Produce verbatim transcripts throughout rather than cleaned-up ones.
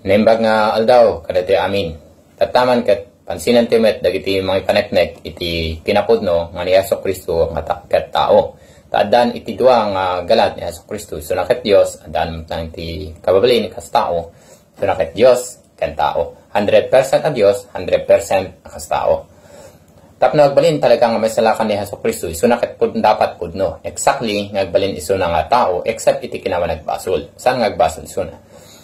Naimbag nga aldaw kadatayo amin. Tatta man ket pansinantayo met dagiti mangipaneknek iti kinapudno nga ni Jesu-Cristo nga ta-, ket tao. Ta addan iti dua nga galad ni Jesu-Cristo, isuna ket Dios, addan met laeng ti kababalin kas tao, isuna ket Dios ken tao. Hundred percent a Dios, hundred percent a kas tao. Tapno agbalin talaga nga maisalakan ni Jesu-Cristo, isuna ket pud-, dapat pudno. Exactly nga agbalin isuna nga tao, except iti kinawanagbasol. Saan nga agbasol isuna?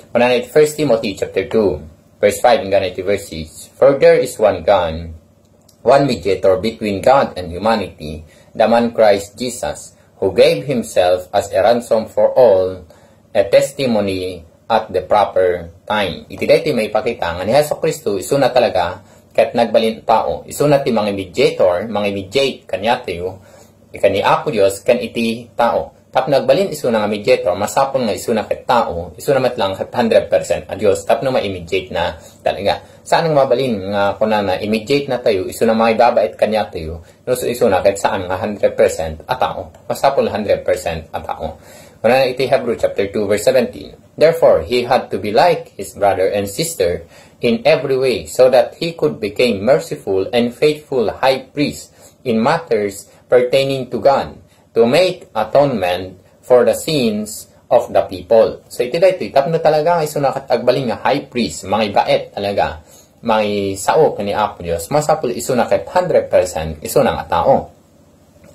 Kunana iti First Timothy chapter two, verse five, inggana iti verse six, "For there is one God, one mediator between God and humanity, the man Christ Jesus, who gave himself as a ransom for all, a testimony at the proper time." Iti daytoy maipakita nga ni Jesu-Cristo isuna talaga ket nagbalin tao. Isuna ti mangi-mediator, mangi-mediate kaniatayo, ken ni Apo Dios, ken iti tao. Tapno agbalin isuna nga mediator, masapul nga isuna ket tao, isuna met laeng ket hundred percent a Dios, tapno ma-mediate na talaga. Saan nga mabalin nga kunana, i-mediate na tayo, isuna mangibabait kaniatayo, no so isuna ket saan nga hundred percent a tao. Masapul hundred percent a tao. Kunana iti Hebrew chapter two, verse seventeen, "Therefore, he had to be like his brother and sister in every way, so that he could become merciful and faithful high priest in matters pertaining to God, to make atonement for the sins of the people." So, iti daytoy, tapno talaga nga isuna ket agbalin nga high priest, mangibait talaga, mangisao ken ni Apo Dios, masapul isuna ket hundred percent isuna nga tao.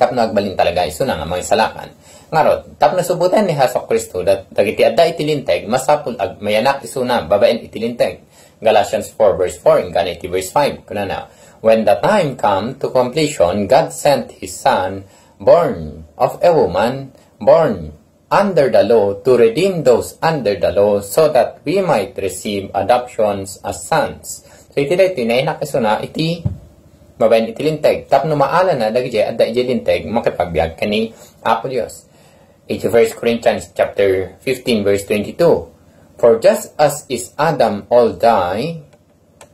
Tapno agbalin talaga isuna nga mangisalakan. Ngarud, tapno subuten ni Jesu-Cristo dat-, dagiti adda iti Linteg, masapul ag-, mayanak isuna babaen iti Linteg. Galatians four verse four, inggana iti verse five, kunana, "When the time come to completion, God sent his Son, born of a woman, born under the law, to redeem those under the law, so that we might receive adoptions as sons." So, iti daytoy, nayanak isuna iti babaen iti Linteg. Tapno maalana dagiti adda iti Linteg, makipagbiag ken ni Apo Dios. Iti First Corinthians chapter fifteen, verse twenty-two, "For just as is Adam all die,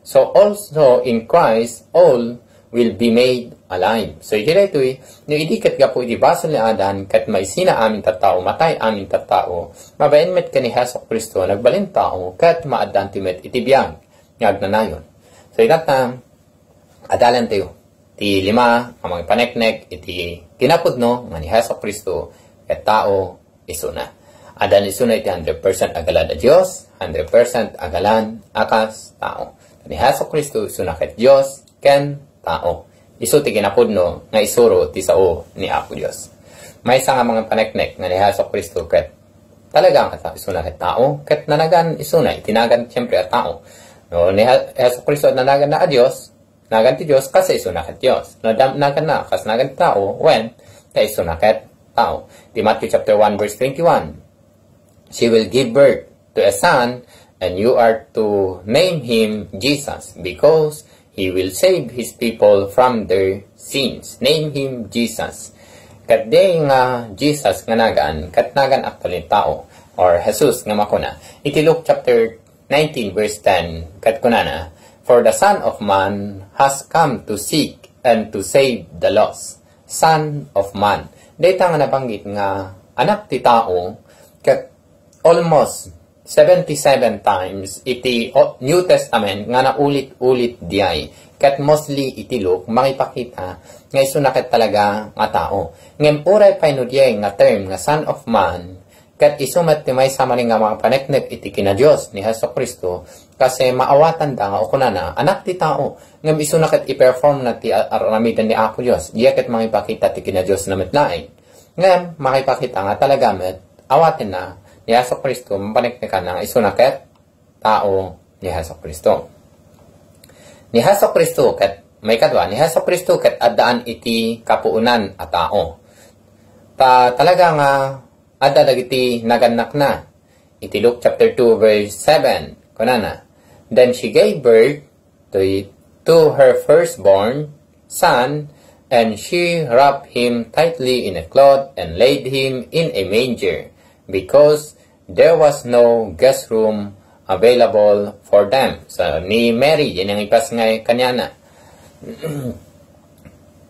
so also in Christ all will be made alive." So, iti daytoy, no idi ket gapu iti basol ni Adan, ket maisina amin tattao, matay amin tattao, mabain met ken ni Jesu-Cristo, nagbalin tao, ket maaddanto met iti biag nga agnanayon. So, itatta, adalantayo ti lima nga mangipaneknek iti kinapudno nga ni Jesu-Cristo ket tao isuna. Addan isuna iti hundred percent a galad a Dios, hundred percent a galad a kas tao. Ni Jesu-Cristo isuna ket Dios ken tao. Isu ti kinapudno nga isuro ti sao ni Apo Dios. Maysa nga mangipaneknek nga ni Jesu-Cristo ket talaga nga ta-, isuna ket tao, ket nanagan isuna iti nagan, siyempre, a tao. No, ni Je-, Jesu-Cristo nanagan na a Dios, nagan ti Dios, kas isuna ket Dios. No, dam-, nagan na kas nagan ti tao, wen, ta isuna ket tao. Ti Matthew chapter one, verse twenty-one, "She will give birth to a son, and you are to name him Jesus, because he will save his people from their sins." Name him Jesus. Ket di nga Jesus nga nagan, ket nagan actually tao, or Jesus nga makuna. Iti Luke chapter nineteen, verse ten, ket kunana, "For the Son of Man has come to seek and to save the lost." Son of Man. Dayta nga nabanggit nga anak ti tao, ket almost seventy-seven times iti o-, New Testament nga naulit-ulit diay. Ket mostly iti Luke, mangipakita nga isuna ket talaga nga tao. Ngem uray pay no diay nga term nga Son of Man, ket isu met ti maysa manen nga mangipaneknek iti kina-Dios ni Jesu-Cristo, kas maawatanda nga kunana, anak ti tao, ngem isuna ket i-perform na ti a-, aramiden ni Apo Dios. Diay ket mangipakita ti kina-Dios na met laeng. Ngem, mangipakita nga talaga met, awatenna ni Jesu-Cristo, mapaneknekanna nga isuna ket tao ni Jesu-Cristo. Ni Jesu-Cristo ket, maikadua, ni Jesu-Cristo ket addaan iti kapuonan a tao. Ta talaga nga adda dagiti nagannakna. Iti Luke chapter two, verse seven, kunana, "Then she gave birth to, to her firstborn son, and she wrapped him tightly in a cloth and laid him in a manger, because there was no guest room available for them." So, ni Mary, yan ang ipasngay kanyana.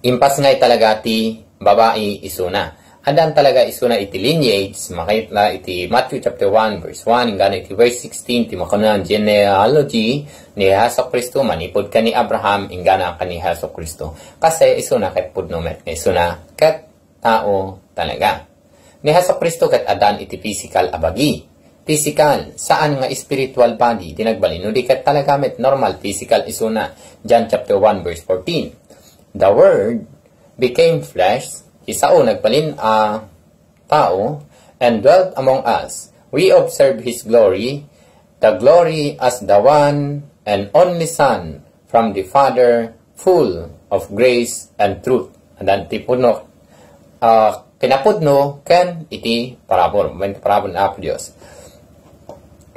Impasngay talaga ti babai isuna. Addaan talaga isuna iti lineage, makita iti Matthew chapter one, verse one, inggana iti verse sixteen, ti makunan genealogy ni Jesu Cristo manipud ken ni Abraham, inggana ken ni Jesu Cristo. Kasi isuna ket pudno met nga isuna ket tao talaga. Ni Jesu Cristo ket addaan iti physical a bagi. Physical, saan nga spiritual body, di nagbalin, no di ket talaga met normal physical isuna. John chapter one, verse fourteen. The Word became flesh, ti sao nagbalin a tao, and dwelt among us. We observe his glory, the glory as the one and only Son from the Father, full of grace and truth. Addaan ti pudno, ah, kinapudno ken iti parabur, iti parabur ni Apo Dios.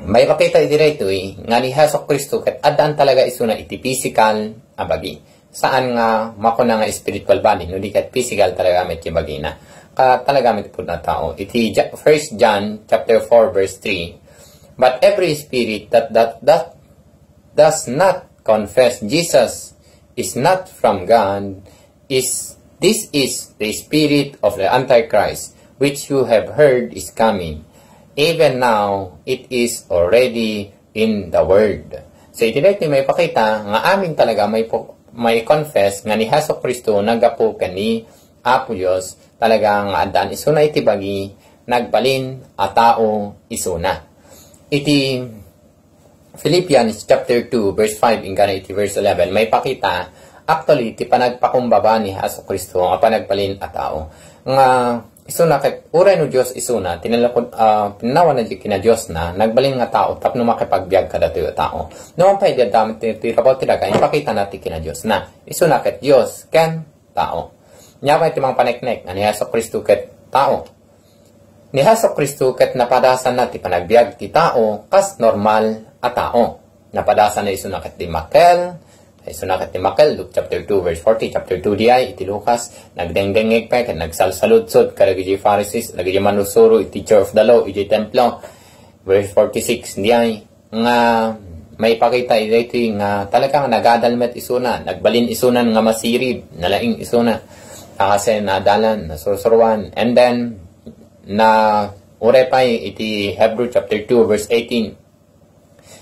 Maipakita iti daytoy nga ni Jesu Cristo ket addaan talaga isuna iti physical a bagi. Saan nga makuna nga spiritual body, no di ket physical talaga met ti bagina. Ka talaga met pudno a tao. Iti Ja-, First John chapter four, verse three, "But every spirit that, that, that does not confess Jesus is not from God, is, this is the spirit of the Antichrist, which you have heard is coming. Even now, it is already in the world." So, iti daytoy maipakita nga amin talaga may po-, may confess nga ni Jesu Cristo naggapu ken ni Apo Dios, talaga nga addaan isuna iti bagi, nagbalin a tao isuna. Iti Philippians chapter two, verse five, inggana iti verse eleven, maipakita, actually, ti panagpakumbaba ni Jesu Cristo nga panagbalin a tao. Nga isuna ket, uray no Dios isuna, tinalakod, ah, pinnawana di kina Diosna, nagbalin nga tao, tapno makipagbiag kadatoy a tao. No, pay di adda ti, ti rabaw ti daga, ipakitana ti kina Diosna. Isuna ket Dios, ken tao. Nia pay ti mangpaneknek, nga ni Jesu Cristo ket tao. Ni Jesu Cristo ket napadasanna ti panagbiag ti tao kas normal a tao. Napadasanna isuna ket dimmakkel, isuna ket dimmakkel, Luke chapter two, verse forty, chapter two diay, iti Lucas, nagdengdengngeg pay ket nagsalsaludsod kadagiti Pharisees, dagiti manusuro iti teacher of the law, iti templo. Verse forty-six diay, nga maipakita iti daytoy nga talaga nga nagadal met isuna, nagbalin isunan nga masirib, nalaing isuna. Kasi nadalan, nasursuruan. And then, na, uray pay iti Hebrew chapter two, verse eighteen.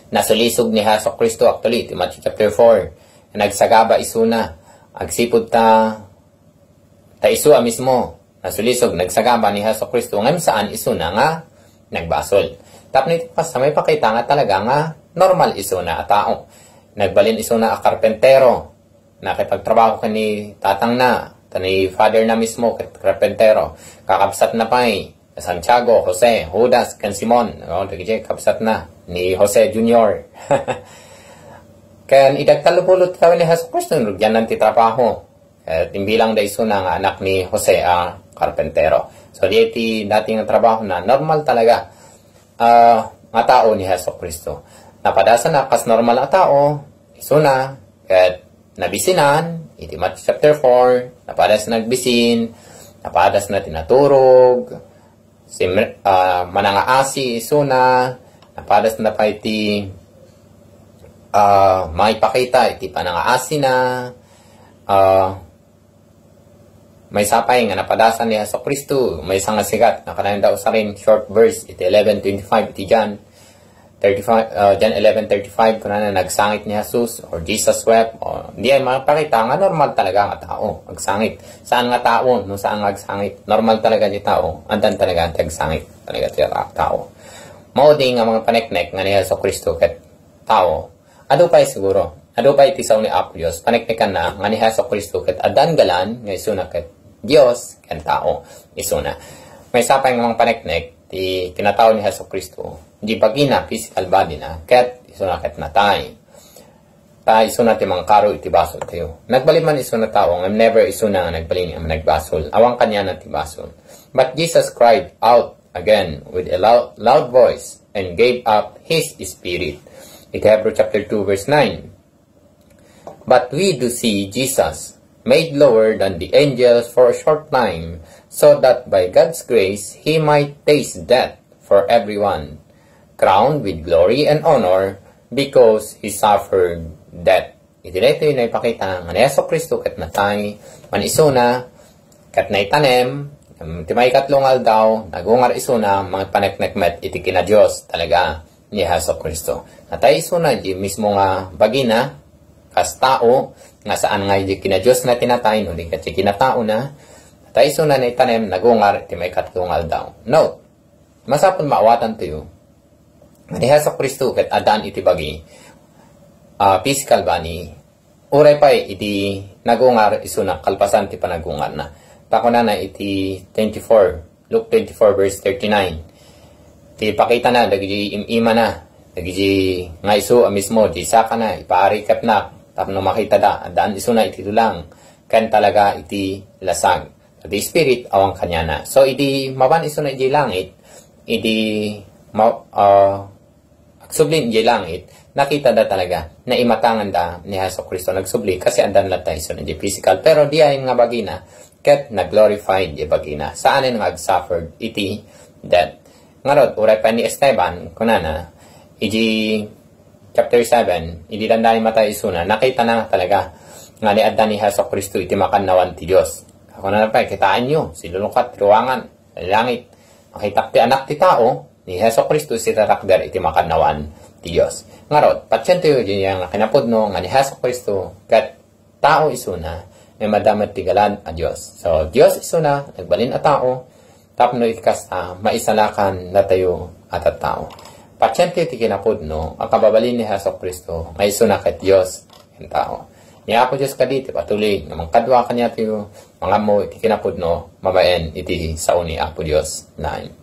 Nasulisog ni Jesu Cristo, actually, iti Matthew chapter four. Nagsagaba isuna. Agsipud ta, ta isu a mismo, nasulisog, nagsagaba ni Jesu Cristo, ngem saan isuna nga nagbasol. Tapno iti kasta, maipakita nga talaga nga normal isuna a tao. Nagbalin isuna a karpentero. Nakipagtrabaho ken ni tatangna, ken ni father na mismo, ket karpentero. Kakabsatna pay, Santiago, Jose, Judas, ken Simon. No, dagiti kabsatna, ni Jose Junior. Ken idagtallo pulo ti tawen ni Jesu Cristo, nurugyannan ti trabaho. Ket imbilangda isuna nga anak ni Jose a karpentero. So, di ti dati nga trabaho na normal talaga, ah, nga tao ni Jesu Cristo. Napadasanna kas normal a tao, isuna, ket nabisinan, iti Matthew chapter four, napadasna nagbisin, napadasna ti naturog, sim-, ah, manangaasi isuna, napadasna pay ti, ah, maipakita iti panangaasina, ah, maysa pay nga napadasan ni Jesu Cristo, maysa nga sigat, nakanayonda usarin short verse iti eleven twenty-five iti John thirty-five, ah, John eleven thirty-five, kunana, nagsangit ni Jesus, or Jesus wept, o, diay maipakita nga normal talaga nga tao, agsangit. Saan nga tao, no saan nga agsangit? Normal talaga ti tao, addan talaga ti agsangit, talaga ti tao. Maudi nga mangpaneknek nga ni Jesu Cristo ket tao. Adu pay siguro, adu pay iti sao ni Apo Dios, paneknekanna nga ni Jesu Cristo ket addan galan nga isuna ket Dios ken tao isuna. Maysa pay nga mangpaneknek ti kinatao ni Jesu Cristo, di bagina, physical body na, ket isuna ket natay. Ta isuna ti mangkaro iti basol tayo. Nagbalin man isuna tao, ngem never isuna nga nagbalin nga nagbasol. Awan kaniana ti basol. But Jesus cried out again with a loud, loud voice and gave up his spirit. Iti Hebrew chapter two, verse nine. But we do see Jesus made lower than the angels for a short time, so that by God's grace he might taste death for everyone, crowned with glory and honor because he suffered death. Iti daytoy naipakita nga ni Jesu Cristo ket natay, man isuna, ket naitanem, Ti maikatlo nga aldaw, nagungar isuna, mangpaneknek met iti kinadios talaga ni Jesu Cristo. Natay isuna di mismo nga bagina, kas tao, nga saan nga di kinadios na tinatay, no di ket di kinatao na. Natay isuna na itanem, nagungar iti maikatlo nga aldaw. No, masapul maawatan tayo. Ni Jesu Cristo ket addaan iti bagi, ah, physical body, uray pay idi nagungar isuna kalpasan ti panagungarna. Pakunana iti twenty-four, Luke twenty-four verse thirty-nine. Ti pakitana dagiti im-imana, dagiti nga isu a mismo, di sakana, ipaarikepnak, tapno makitada, addaan isuna iti tulang, ken talaga iti lasag. Ti spirit, awan kaniana. So, idi mapan isuna iti langit, idi ma-, ah, agsubli iti langit, nakitada talaga, naimatanganda ni Jesu Cristo, nagsubli, kasi addan latta isuna iti physical. Pero diay nga bagina, ket nag-glorified iti bagina. Saanen nga ag-suffered iti death. Ngarud, uray pa ni Esteban, kunana, iti chapter seven, idi dandani matay isuna, nakitana talaga nga ni adda ni Jesu Cristo iti makannawan ti Dios. Kunana pay, kitaenyo, silulukat ti ruangan, langit. Makitak ti Anak ti Tao, ni Jesu Cristo sitarakder iti makannawan ti Dios. Ngarud, patientayo diay nga kinapudno nga ni Jesu Cristo ket tao isuna, ngem adda met ti galad a Dios. So, Dios isuna, nagbalin a tao, tapno iti kasta, maisalakan datayo a tattao. Patientayo ti kinapudno a kababalin ni Jesu Cristo nga isuna ket Dios ken tao. Ni Apo Dios kadi ti patuloy nga mangkadua kaniatayo, mangammo iti kinapudno, babaen iti sao ni Apo Dios. Amen.